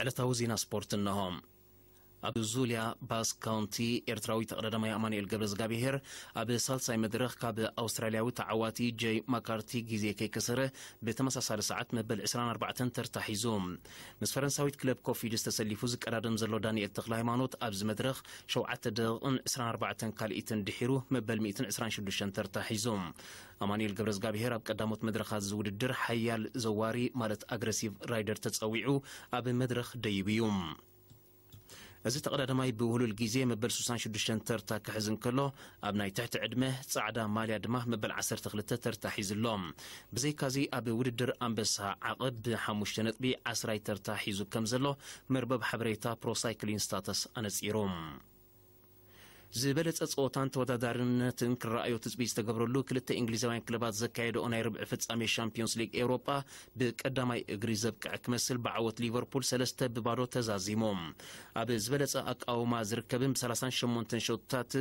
ዕለታዊ ዜና ስፖርት እነሆ። ኣብ ዙልያ ባስክ ካውንቲ ኤርትራዊ ተቐዳዳማይ ኣማኑኤል ገብረዝጋብሄር ኣብ ሳልሳይ መድረኽ ካብ ኣውስትራልያዊ ተዓዋቲ ጀይ ማካርቲ ግዜ ከይከሰረ ብተመሳሳሊ ሰዓት መበል ዕስራን ኣርባዕተን ተርታ ሒዙ። ምስ ፈረንሳዊት ክለብ ኮፊድስ ተሰሊፉ ዝቀዳደም ዘሎ ዳንኤል ተኽለ ሃይማኖት ኣብዚ መድረኽ ሸውዓተ ደቂቕን ዕስራን ኣርባዕተን ካልኢትን ድሒሩ መበል ሚእትን ዕስራን ሽዱሽተን ተርታ ሒዙ። ኣማኑኤል ገብረዝጋብሄር ኣብ ቀዳሞት መድረኻት እዚ ውድድር ሓያል ዘዋሪ ማለት ኣግረሲቭ ራይደር ተጸዊዑ ኣብ መድረኽ ደይቡ እዩ። እዚ ተቐዳዳማይ ብውህሉል ግዜ መበል ሱሳን ሽዱሽተን ተርታ ክሕዝ እንከሎ፣ ኣብ ናይ ትሕቲ ዕድመ ጻዕዳ ማልያ ድማ መበል ዓሰርተ ክልተ ተርታ ሒዙ ኣሎ። ብዘይካዚ ኣብ ውድድር ኣንበሳ ዓቐብ ብሓሙሽተ ነጥቢ ዓስራይ ተርታ ሒዙ ከም ዘሎ መርበብ ሓበሬታ ፕሮሳይክሊን ስታተስ ኣነጺሩ። ዝበለጸ ጸወታን ተወዳዳርነትን ክረኣዮ ትጽቢት ዝተገብረሉ ክልተ እንግሊዛውያን ክለባት ዘካየደኦ ናይ ርብዒ ፍጻሜ ሻምፒዮንስ ሊግ ኤውሮጳ ብቀዳማይ እግሪ ዘብቅዐ ክመስል ብዓወት ሊቨርፑል ሰለስተ ብባዶ ተዛዚሙ። ኣብ ዝበለጸ ኣቃውማ ዝርከብን ብ ሰላሳን ሸሞንተን ሸቶታት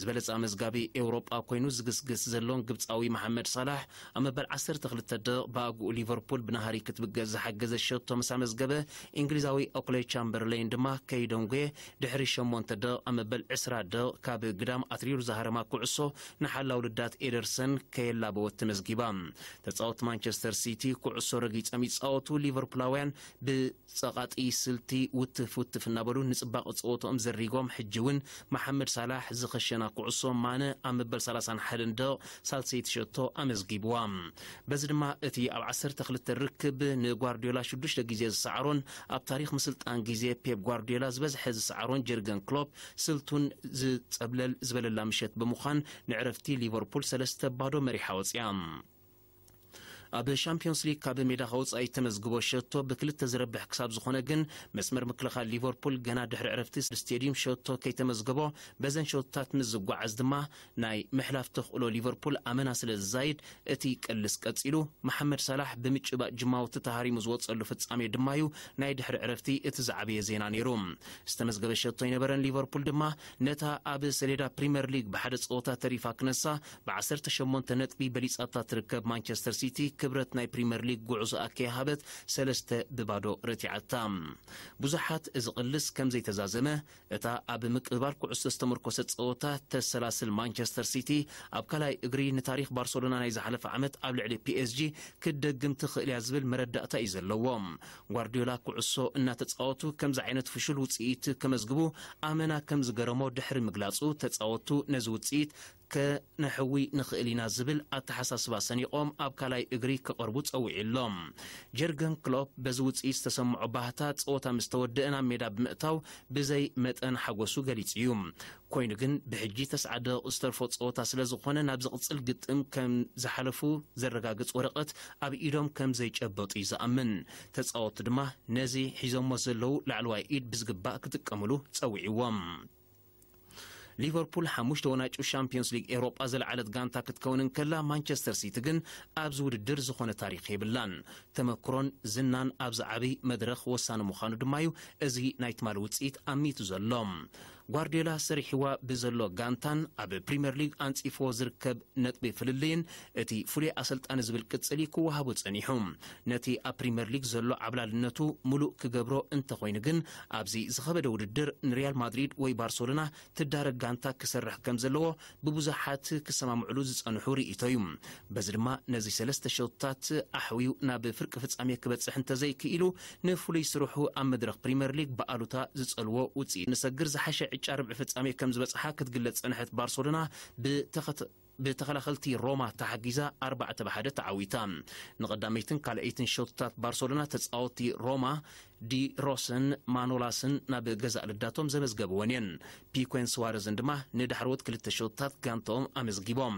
ዝበለጸ ኣመዝጋቢ ኤውሮጳ ኮይኑ ዝግስግስ ዘሎን ግብጻዊ መሓመድ ሳላሕ ኣብ መበል ዓሰርተ ክልተ ደቕ ብኣግኡ ሊቨርፑል ብናሃሪ ክትብገስ ዝሓገዘ ሸቶ ምስ ኣመዝገበ፣ እንግሊዛዊ ኦክሌይ ቻምበርሌን ድማ ከይደንጎየ ድሕሪ ሸሞንተ ደቕ ኣብ መበል ዕስራ ደቕ ካብ ግዳም ኣትሪሩ ዝሃረማ ኩዕሶ ንሓላው ልዳት ኤደርሰን ከየላበወት ተመዝጊባ። ተጻወት ማንቸስተር ሲቲ ኩዕሶ ረጊጾም ይጻወቱ፣ ሊቨርፑላውያን ብጸቓጢ ስልቲ ውትፍ ውትፍ እናበሉ ንጽባቐ ጸወትኦም ዘሪጎም፣ ሕጂ እውን መሓመድ ሳላሕ ዝኸሸና ኩዕሶ ማነ ኣብ መበል ሰላሳን ሓደን ደቕ ሳልሰይቲ ሸቶ ኣመዝጊብዋ። በዚ ድማ እቲ ኣብ ዓሰርተ ክልተ ርክብ ንጓርዲዮላ ሽዱሽተ ግዜ ዝሰዓሮን ኣብ ታሪኽ ምስልጣን ግዜ ፔፕ ጓርዲዮላ ዝበዝሐ ዝሰዓሮን ጀርገን ክሎፕ ስልቱን ዝጸብለል ዝበለላ ምሸት ብምዃን ንዕረፍቲ ሊቨርፑል ሰለስተ ባዶ መሪሓ ወጽያ። ኣብ ሻምፒዮንስ ሊግ ካብ ሜዳ ከውጻኢ ተመዝግቦ ሸቶ ብክልተ ዝረብሕ ክሳብ ዝኾነ ግን መስመር ምክልኻል ሊቨርፑል ገና ድሕሪ ዕረፍቲ ስቴዲዩም ሸቶ ከይተመዝገቦ በዘን ሸቶታት ምስ ዝጓዓዝ ድማ ናይ ምሕላፍ ተኽእሎ ሊቨርፑል ኣመና ስለ ዝዛይድ እቲ ቀልስ ቀጺሉ። መሓመድ ሳላሕ ብምጭባጥ ጅማውቲ ተሃሪሙ ዝወጸሉ ፍጻሜ ድማዩ ናይ ድሕሪ ዕረፍቲ እቲ ዝዓበየ ዜና ነይሩ። ዝተመዝገበ ሸቶ ኣይነበረን። ሊቨርፑል ድማ ነታ ኣብ ሰሌዳ ፕሪምየር ሊግ ብሓደ ጸወታ ተሪፋ ክነሳ ብ ዓሰርተ ሸሞንተ ነጥቢ በሊጻታ ትርከብ ማንቸስተር ሲቲ ክብረት ናይ ፕሪምየር ሊግ ጉዕዞኣ ከይሃበት ሰለስተ ብባዶ ረቲዓታ። ብዙሓት እዚ ቅልስ ከም ዘይተዛዘመ፣ እታ ኣብ ምቅብባል ኩዕሶ ዝተመርኮሰት ጸወታ ተሰላስል ማንቸስተር ሲቲ ኣብ ካልኣይ እግሪ ንታሪኽ ባርሰሎና ናይ ዝሓለፈ ዓመት ኣብ ልዕሊ ፒ ኤስ ጂ ክትደግም ትኽእል እያ ዝብል መረዳእታ እዩ ዘለዎ። ጓርዲዮላ ኩዕሶ እናተጻወቱ ከምዚ ዓይነት ፍሹል ውጽኢት ከመዝግቡ ኣመና ከም ዝገረሞ ድሕሪ ምግላጹ፣ ተጻወቱ ነዚ ውጽኢት ከነሕዊ ንኽእል ኢና ዝብል ኣተሓሳስባ ሰኒቖም ኣብ ካልኣይ እግሪ ክቐርቡ ጸዊዑ ኣሎ። ጀርገን ክሎፕ በዚ ውጽኢት ዝተሰምዖ ባህታ ጸወታ ምስ ተወደአ ናብ ሜዳ ብምእታው ብዘይ መጠን ሓጎሱ ገሊጹ እዩ። ኮይኑ ግን ብሕጂ ተስዓ ደቂቕ ዝተርፎ ጸወታ ስለ ዝኾነ ናብ ዝቕጽል ግጥም ከም ዝሓለፉ ዘረጋግጽ ወረቐት ኣብ ኢዶም ከም ዘይጨበጡ እዩ ዝኣምን። ተጻወቱ ድማ ነዚ ሒዞሞ ዘለዉ ላዕለዋይ ኢድ ብዝግባእ ክጥቀምሉ ጸዊዕዎም። ሊቨርፑል ሓሙሽተ ወናጩ ሻምፒዮንስ ሊግ ኤውሮጳ ዝለዓለት ጋንታ ክትከውን እንከላ፣ ማንቸስተር ሲቲ ግን ኣብዚ ውድድር ዝኾነ ታሪኽ የብላን። ተመክሮን ዝናን ኣብዚ ዓቢ መድረኽ ወሳኒ ምዃኑ ድማዩ እዚ ናይ ትማሊ ውጽኢት ኣሚቱ ዘሎ። ጓርዲዮላ ሰሪሕዋ ብዘሎ ጋንታን ኣብ ፕሪምየር ሊግ ኣንጺፍዎ ዝርከብ ነጥቢ ፍልልይን እቲ ፍሉይ ኣሰልጣኒ ዝብል ቅጽል እዩ ክወሃቦ ጸኒሑ። ነቲ ኣብ ፕሪምየር ሊግ ዘሎ ዓብላልነቱ ምሉእ ክገብሮ እንተኾይኑ ግን፣ ኣብዚ ዝኸበደ ውድድር ንሪያል ማድሪድ ወይ ባርሰሎና ትዳረግ ጋንታ ክሰርሕ ከም ዘለዎ ብብዙሓት ክሰማምዕሉ ዝጸንሑ ርእይቶ እዩ። በዚ ድማ ነዚ ሰለስተ ሸቶታት ኣሕዊዩ ናብ ፍርቂ ፍጻሜ ክበጽሕ እንተዘይክኢሉ፣ ንፍሉይ ስርሑ ኣብ መድረኽ ፕሪምየር ሊግ ብኣሉታ ዝጸልዎ ውጽኢት ንሰግር ዝሓሸ ዕጫ ርብዒ ፍጻሜ ከም ዝበጽሓ ክትግለጽ ጸንሐት ባርሰሎና ብተኸተ-፣ ብተኸላኸልቲ ሮማ ተሓጊዛ ኣርባዕተ ብ ሓደ ተዓዊታ። ንቐዳመይትን ካልኣይትን ሸቶታት ባርሰሎና ተጻወትቲ ሮማ ዲ ሮስን ማኖላስን ናብ ገዛእ ልዳቶም ዘመዝገብወን እየን። ፒኮን ስዋረዝን ድማ ንዳሕረዎት ክልተ ሸቶታት ጋንታኦም ኣመዝጊቦም።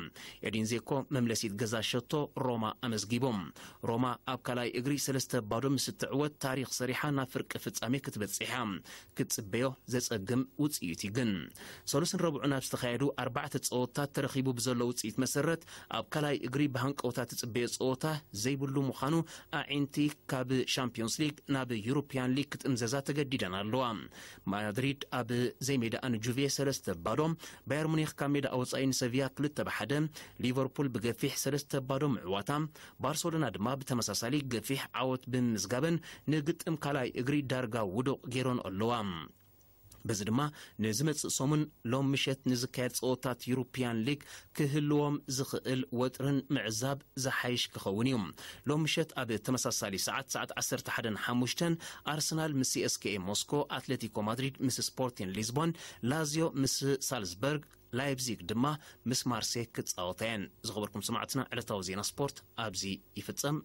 ኤዲን ዜኮ መምለሲት ገዛ ሸቶ ሮማ ኣመዝጊቦም። ሮማ ኣብ ካልኣይ እግሪ ሰለስተ ባዶ ምስ እትዕወት ታሪኽ ሰሪሓ ናብ ፍርቂ ፍጻሜ ክትበጽሕ እያ። ክትጽበዮ ዘጸግም ውጽኢት እዩ ግን። ሰሉስን ረቡዕን ኣብ ዝተኻየዱ ኣርባዕተ ጸወታት ተረኺቡ ብዘሎ ውጽኢት መሰረት ኣብ ካልኣይ እግሪ ብሃንቀውታ ትጽበዮ ጸወታ ዘይብሉ ምዃኑ ኣዒንቲ ካብ ሻምፒዮንስ ሊግ ናብ ዩሮፓ ዩሮፒያን ሊግ ክጥምዘዛ ተገዲደን ኣለዋ። ማድሪድ ኣብ ዘይሜዳኣ ንጁቬ ሰለስተ ባዶ፣ ባየር ሙኒክ ካብ ሜዳ ወጻኢ ንሰቪያ ክልተ ብሓደ፣ ሊቨርፑል ብገፊሕ ሰለስተ ባዶ ምዕዋታ፣ ባርሰሎና ድማ ብተመሳሳሊ ገፊሕ ዓወት ብምምዝጋበን ንግጥም ካልኣይ እግሪ ዳርጋ ውዱቕ ገይሮን ኣለዋ። በዚ ድማ ንዝመጽእ ሰሙን ሎም ምሸት ንዝካየድ ጸወታት ዩሮፒያን ሊግ ክህልዎም ዝኽእል ወጥርን ምዕዛብ ዝሓይሽ ክኸውን እዩ። ሎም ምሸት ኣብ ተመሳሳሊ ሰዓት፣ ሰዓት ዓሰርተ ሓደን ሓሙሽተን፣ ኣርሰናል ምስ ሲኤስኬኤ ሞስኮ፣ ኣትሌቲኮ ማድሪድ ምስ ስፖርቲን ሊዝቦን፣ ላዚዮ ምስ ሳልዝበርግ፣ ላይፕዚግ ድማ ምስ ማርሴ ክጻወታ እየን። ዝኸበርኩም ሰማዕትና፣ ዕለታዊ ዜና ስፖርት ኣብዚ ይፍጸም።